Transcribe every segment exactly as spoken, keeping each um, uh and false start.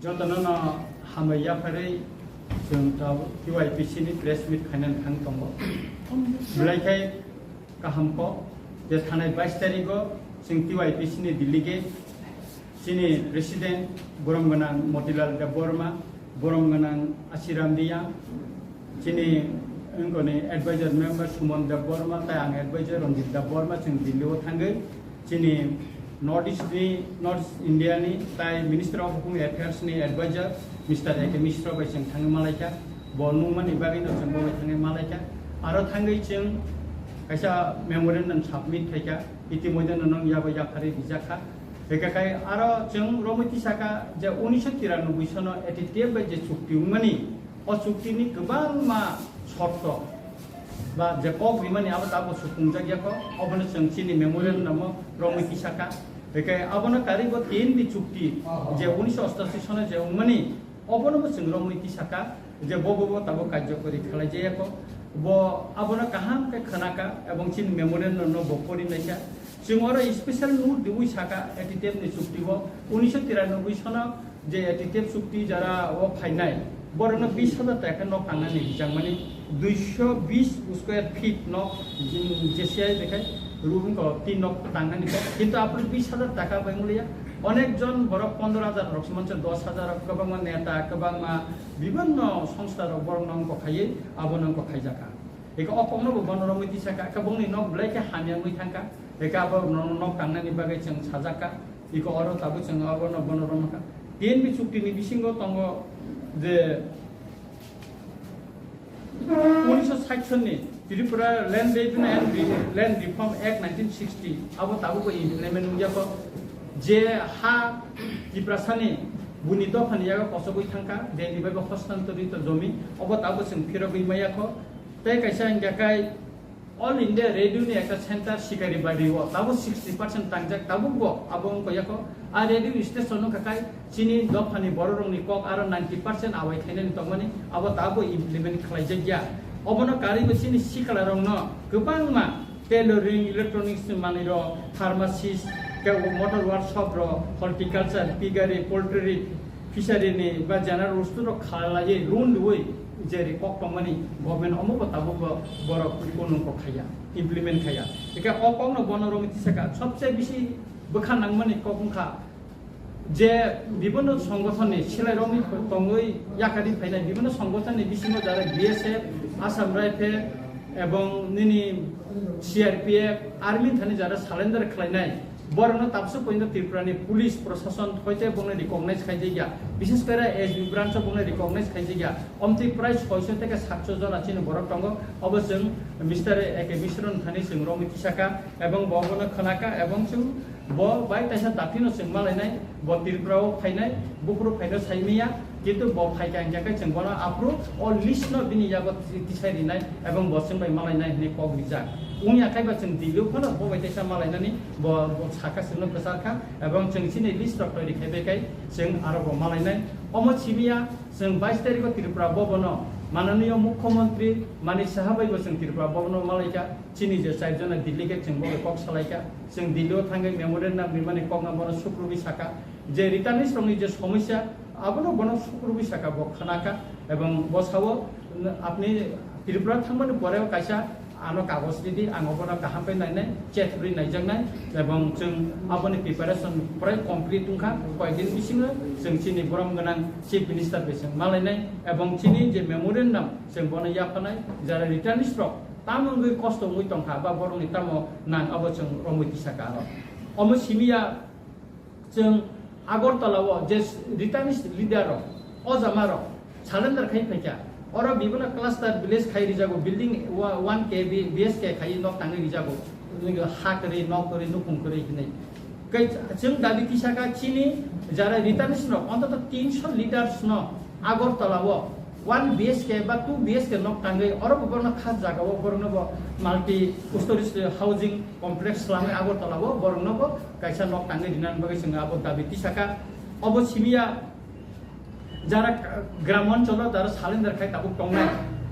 Jotono no hambai yapharwi chwng ta T Y P C ni press meet khainani thang tongo. Belai khai kaham kok je thanai bais tarikgo chwng T Y P C ni delegate, chini president borom gwnang Motilal Debbarma, borom gwnang Asiram Riyang, chini wngkoni advisor member Suman Debbarma, tai ang advisor Ranjit Debbarma, chwng Delhi o thangwi chini North East ni, North East India ni, tai Minister of Home Affairs ni advisor Mister A K Mishra bai chwng thangwi malaikha. Bo nungmani bagwi no chwng bo bai thangwi malaikha. Aro thangwi chwng kaisa memorandum submit khaikha, itimodhye no nung yabo yapharwi rijakha. Hwnkhe kai aro chwng romwi tisakha je unisho tiranoboi sono A T T F bai je chukti wngmani, o chukti ni kwbangma shorto ba je kok rimani abo tabo sukungjak yakho, obono chwng chini memorandum o romwi tisakha. Hwnkhe abono karwi bo tin di chukti je unisho ostashi sono je wngmani, obono bo chwng romwi tisakha je bo bo bo tabo karjokori khlai jayakho. Bo abono kaham khe khwnakha ebong chini memorandum no bo pori naikha. Chwng oro special note diwi sakha A T T F ni chukti o unisho tiranoboi sono je A T T F chukti jara o phainai, borokno bis hajar taka nok tangnani rijak mani, duisho bis square feet nok, J C I bekhai room ko tin nok tangnani kok, kintu apor bis hajar taka bai muliya, onek jon borok pondro hajar rok se manse, dos hajar rok, kwbangma neta, kwbangma bibinno songstha rok borok no wngkok khaiwi abo no wngkok khaijakha. Eka o kokno bo bono romwi tisakha, eka bongni nok belai khe hamya wngwi thangkha, eka abo nok tangnani bagwi chwng sajakha. Iko oro tabuk chwng abono bono romkha. T N B chukti ni bisingo tongo je unisho sait sonni Tripura Land Revenue and Re-, Land Reform Act nineteen sixty, abo tabuk bo implement wngya kho. Je ha Tiprasani buini dophani yago kosogwi thangkha, beni bai bo hostantorito jomi, obo tabuk chwng phirogwi maya kho. Tei kaisa hingkha kai All India Radio ni ekta center Sikari Bari o tabuk sixty percent tangjak, tabuk bo abo wngkha yakho. A radio station wngkha kai chini dophani bororokni kok aro ninety percent awai khainani tongmani, abo tabuk implement khlaijakya. Obono karwi bo chini siklarokno kwbangma tailoring, electronics ni manwirok, pharmacist, kebo motor workshop rok, horticulture, piggery, poultry, fishery ni ba general store rok khalaiwi loan riwi je ri kok tongmani government omo bo tabuk bo borok kunung kok khaiya, implement khaiya. Eke o kokno bono romwi tisaka sobse bisi bwkha nangmani kok wngkha je bibinno songothon ni silai romwi tongwi yakari phainai bibinno songothon ni bisingo jara B S F, Assam Rifle ebong nini C R P F, army thani jara surrender khlainai. Borokno tabswk pointo Tripura ni police prosason hoite bongni recognize khaijakya, bishes kore S B branch o bongni recognize khaijakya. Omtwi prai soiso theke satso jona chini borok tongo. Obo chwng Mister A K Mishra ni thani chwng romwi tisaka ebong bo obono khwnaka ebong chwng bo bai kaisa daphino chwng malainai, bo Tripura o phainai, buphuru phaino saimaya. Kintu bo phaikha hingkha khe chwng bono aphuru o list no bini yago ti-, tisai rinai ebong bo chwng bai malainai hinwi kok rijak. Wngya khai ba chwng Delhi o phano bo bai teisa malainani bo, bo sakha chwngno kwchar kha ebong chwng chini list rok twi rikhe bai khai chwng aro bo malainai. Omo simiya chwng bais tarikh o Tripura Bhavan o mananiyo Mukhyamantri Manik Saha bai bo chwng Tripura Bhavan o malaikha. Chini je char jona delegate chwng bo bai kok salaikha. Chwng Delhi o thangwi memorandum rimani kokno bono sukrubwi sakha. Je returnees rokni je somosya, abono bono sukrubwi saka bo khwnakha, ebong bo sao, apni Tripura thangmani pore kaisa ano kagoj ridi, ang obono kaham khe nainai, chet rwi naijaknai, ebong chwng aboni preparation prai complete wngkha, koyekdin bisingo chwng chini borom gwnang Chief Minister bai chwng malainai, ebong chini je memorandum chwng bono yaphanai, jara returnees rok tamo wngwi kosto wngwi tongkha, ba borokni tamo nang abo chwng romwi tisaka aro. Omo simiya, chwng Agartala o je returnees leader rok, o jama rok surrender khai phaikha. Oro bibino cluster village khai rijago, building wa-, one K B, B S K khai nok tangwi rijago. Nini ha kwrwi, nok kwrwi, nukhung kwrwi hinwi. Kai chwng dabi tisaka chini jara returnees rok ontoto tinso leaders no Agartala o one B H K ba two B H K nok tangwi oro bo borokno khas jaga o borokno bo multi stories housing complex swlamwi Agartala o borokno bo kaisa nok tangwi rinani bagwi chwng abo dabi tisaka. Obo simiya jara gram oncholo jara surrender khai tabuk tongnai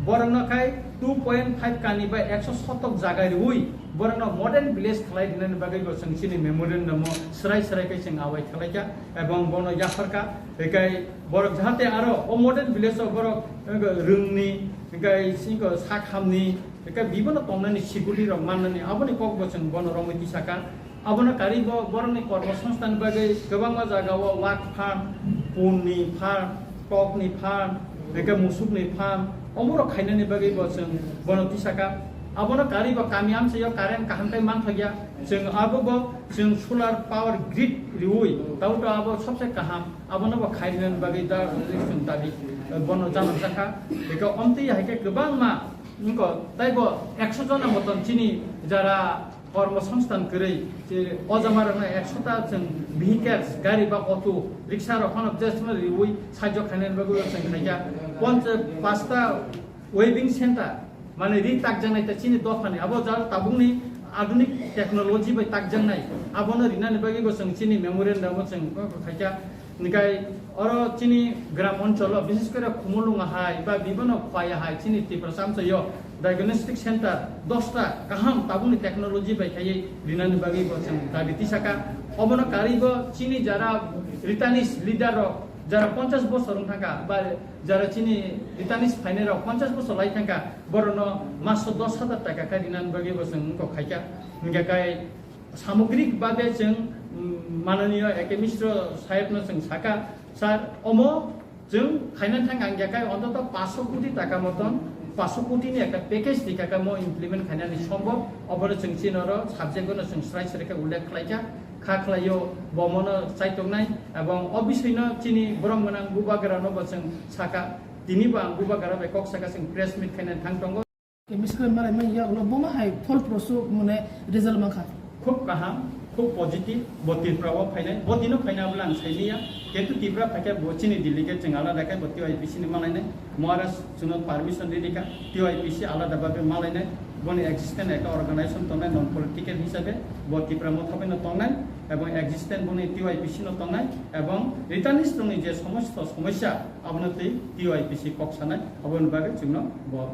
Borokno khai two point five kani bai ekso sotok jaga riui borokno modern village khlai rinani bagwi bo chwng chini memorandum o srai srai khe chwng awai khlaikha, ebong bono yapharkha. Hikai borok jahate aro o modern village o borok, eh, rwngni, hikai singko sak hamni, hikai bibono tongnani siguli rok mannani aboni kok bo chwng bono romwi tisakha. Abono karwi bo borokni kormo songsthan bagwi kwbangma jagao wak farm, punni farm, kokni farm, hingke musukni farm, omorok khainani bagwi bo chwng bono tisakha. Abono karwi bo kami amchaio current kaham khe manthokya. Chwng abo bo chwng solar power grid riui, tauto abo sobse kaham. Abono bo khainani bagwi da, chwng dabi, eh, bono janakjakha. Hingke omtwi hai khe kwbangma, wngkha taibo ekso jona moton chini jara kormo songsthan kwrwi, je o jamarokno ekso ta chwng vehicles, gari ba auto, ricksha rok phano jesma riui sajok khainani bagwi chwng khaikha. Poncha-, pasta weaving center, mane ri takjaknai ta chini dophani, abo jaro tabukni adhunik technology bai takjaknai, abono rinani bagwi bo chwng chini memorandum o chwng khaikha. Hingkai oro chini gram oncholo, bises kore Khumulwng hai ba bibono Khowai hai chini Tiprasa amchaio diagnostic center dosta kaham tabukni technology bai khaiwi rinani bagwi bo chwng dabi tisakha. Obono karwi bo chini jara Ritanis leader rok, jara ponchash bosor wng thangkha ba jara chini Ritanis phainai rok ponchash bosor lai thangkha, borokno maso dos hajar taka khe rinani bagwi bo chwng wngkok khaikha. Hingkhe kai samogrik babe chwng, mm, mananiyo A K Mishra sahebno chwng sakha, "Sir, omo chwng khaina thang ang yakai ontoto paanch koti taka moton, paanch koti ni ekta package ni kaka mo implement khainani sombhob, obono chwng chini oro subject no chwng srai srai khe ullekh khlaikha, kha khlaio bo mono chaitongnai, ebong o bisoi no chini borok gwnang bubagra no bo chwng sakha, tini bo ang bubagra bai kok saka chwng press meet khainani thang tongo." Miskre malai man ya ulo boma hai phol prosu mane result mankha. Khub kaham, khub positive, bo Tripura o phainai, bo dino phainai abole ang sailiya. Kintu Tripura phaikhe bo chini delegate chwng alada khe bo T Y P C ni malainai. Maharaj chwngno permission ri rikha, T Y P C alada babe malainai. Boni existence ekta organization tongnai non political hisabe bo Tripura motha bai no tongnai, ebong existence boni T Y P C no tongnai, ebong Ritanis rokni je somosto somosya abono twi T Y P C kok sanai, aboni bagwi chwngno bo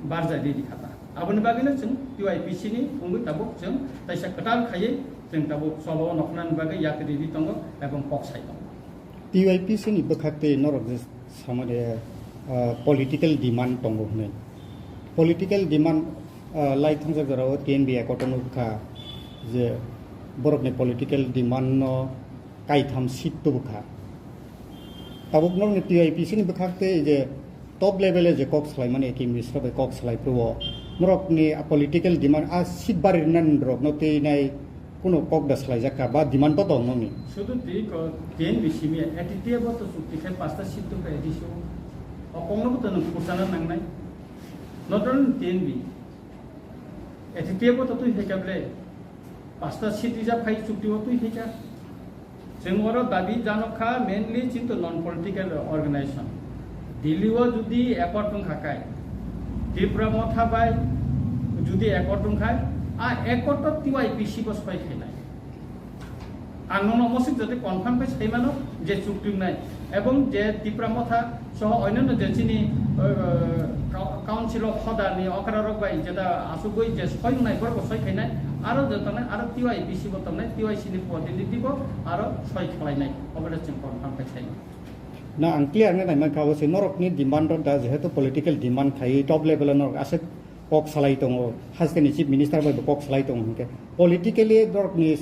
barjak riri kha ta. Aboni bagwino chwng T Y P C ni wngwi tabuk chwng taisa kwtal khaiwi chwng tabuk cholo nokhnani bagwi yak riri tongo ebong kok sai tongo. T Y P C ni bwkhak twi norok je samani, ah, political demand tongo hwnwi. Political demand, ah, lai thangsa jorao T N V accord wngwi kha je borokni political demand no kaitham seat tubukha. Tabuk norokni T Y P C ni bwkhak tei je top level e je kok salaimani A K Mishra bai kok salai phuru o norokni a political demand a seat bari rwnani rokno twi nai kuno kok da salaijak kha ba demand to tong nokni. Sudu twi ko T N V simi A T T F o to chukti khai pasta seat tubukha A D C o. O kok no bo to nwng khursa na nangnai. Not only T N V. A T T F o to twi khai kha ble. Pasta seat reserve khai chukti o twi khai kha. Chwng oro dabi janok kha mainly chinto non political organization. Delhi o judi accord wng kha khai, Tipra Motha bai judi accord wng khai, a accord to T Y P C bo soi khainai. Ang nono mosik jodi confirm khai sai mano je chukti wngnai. Ebong je Tipra Motha soho onyanno je chini, eh, Cou-, Council of Hoda ni okra rok bai jeta asugwi je soi wngnai borok bo soi khainai, aro je tongnai aro T Y P C bo tongnai, T Y C ni protinidhi bo aro soi khlainai, obo le chwng confirm khai sai. Na ang clear nai nai mankha, obo se norok ni demand rok da jehetu political demand khai top level o norok aswk kok salai tongo, haste ni chief minister bai bo kok salai tongo hwnkhe politically norok ni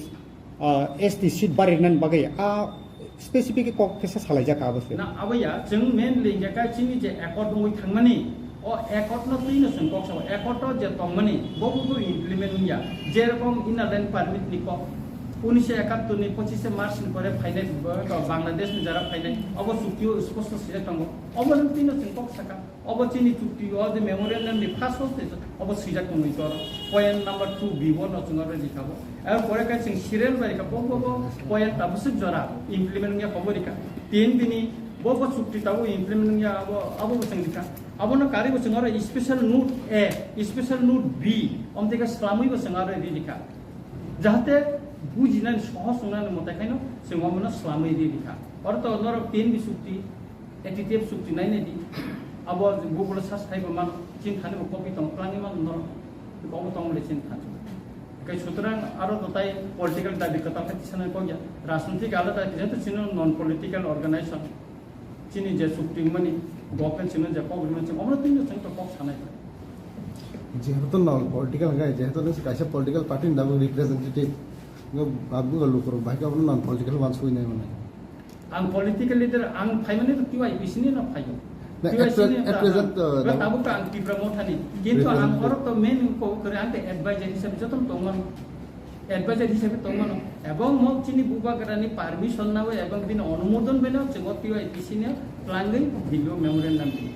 ah, S T seat barirnani bagwi a specific kok khe sa salaijak abo se. Na, abo ya, chwng mainly hingkhe kha chini je accord wngwi thangmani, o accord no twi no chwng kok sao, accord o je tongmani, bo bo implement wngya. Jerokom Inner Line Permit ni kok, unisho ekattor ni pochishe March ni pore phainai, bo, Bangladesh ni jara phainai, obo chukti o sposto swijak tongo, obo no twi no chwng kok saka. Obo chini chukti o je memorandum ni first hostage obo swijak tongwi tor point number two B one no chwng oro rikha bo. Ar pore khe chwng serial bai rikha bo, bo, bo point tabuk swk jora implement wngya kobo rikha. Tin bini bo, bo chukti tabuk implement wngya abo, abo bo chwng rikha. Abono karwi bo chwng oro special note A, special note B, omtwi khe swlamwi bo chwng oro ri rikha. Jahate bujinani sohos wngnani mwtai khaino chwng omono swlamwi ri rikha. Oro to norok tin bi chukti, A T T F chukti nai nai di. Abo Google search khai bo mano, chini thani bo copy tong, twlangwi mano norok, obo tong le chini thani. Kai sutrang aro to tai political dabi kwtal khe tisana kok ya, rajnitik alada, jehetu chini non political organization, chini je chukti mani, government chini je kok rwmani chini, omo twi chini to kok sanai. Jehetu non political hwnkhe, jehetu nung kaisa political party ni tabuk representative, nung tabuk lukurok bahai khe omo non political wansugwi nai mano. Ang political leader, ang phaimani to T Y P C ni no phaio. Na, T Y C ni at pre-, at present, uh, ba na- tabuk to ang Tipra Motha ni. Kintu ang representative. Oro to main ko kore ang te advisor hisabe joto tongmano. Advisor hisabe tongmano. Ebong mo chini bubagra ni permission nawi ebong bini onumodon beno chungo T Y P C ni twlangwi bill o memorandum di.